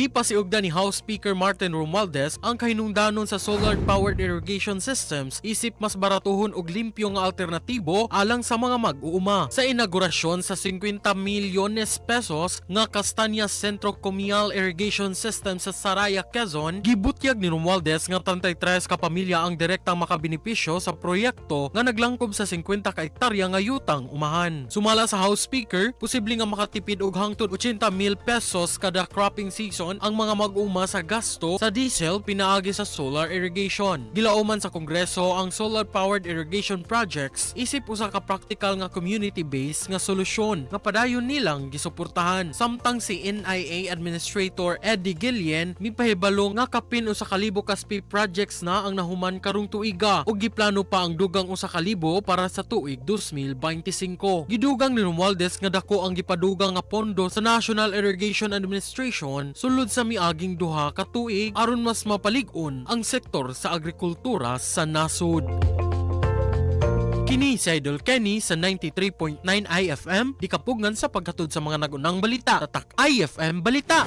Gipasiugda ni House Speaker Martin Romualdez ang kahinungdanon sa solar-powered irrigation systems isip mas baratuhon og limpyo nga alternatibo alang sa mga mag-uuma. Sa inaugurasyon sa 50 milyones pesos nga Castañas Centro Comial Irrigation System sa Saraya, Quezon, gibutyag ni Romualdez nga 33 ka pamilya ang direktang makabenepisyo sa proyekto nga naglangkob sa 50 ka hektarya nga yutang umahan. Sumala sa House Speaker, posible nga makatipid og hangtod 80 mil pesos kada cropping season ang mga mag-uma sa gasto sa diesel pinaagi sa solar irrigation. Gilauman sa Kongreso ang solar-powered irrigation projects isip usa ka practical nga community-based nga solusyon nga padayon nilang gisuportahan. Samtang si NIA Administrator Eddie Guillen mipahibalo nga kapin 1,000 ka SPIP projects na ang nahuman karong tuiga ug giplano pa ang dugang 1,000 para sa tuig 2025. Gidugang ni Romualdez nga dako ang gipadugang nga pondo sa National Irrigation Administration sulod sa miaging 2 ka tuig aron mas mapalig-on ang sektor sa agrikultura sa nasod. Kini si Idol Kenny sa 93.9 IFM, di kapugngan sa paghatod sa mga nagunang balita. Tatak IFM Balita!